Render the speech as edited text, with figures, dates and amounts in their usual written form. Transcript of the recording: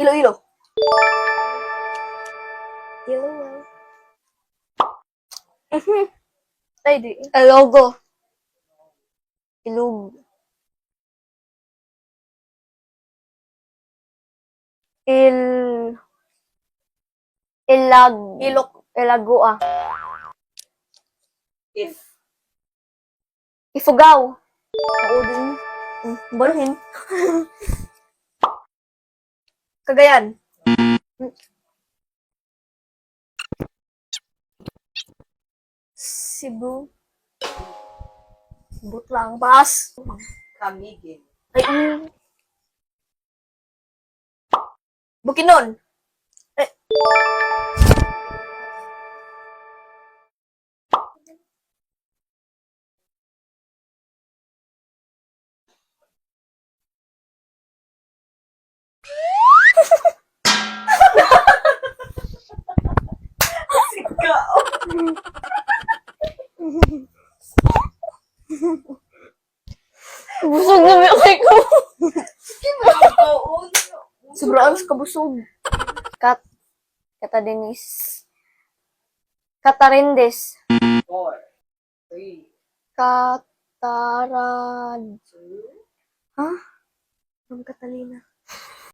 Iloilo. Iloilo. Ay, di. Ilogo. Ilog. Il... Ilag. Ilok. Ilagoa. If. Ifugao. Oo din. Balhin. Cagayan. Cebu. Butlang. Pass. Camiguin. Ay, Bukidnon. Eh. Sigaw. Busog na may ko. Oo. Sobrang sa kabusog. Kat. Katadenis. Katarindes. 4, 3, Katarad. 2, Ha? Ang Catalina.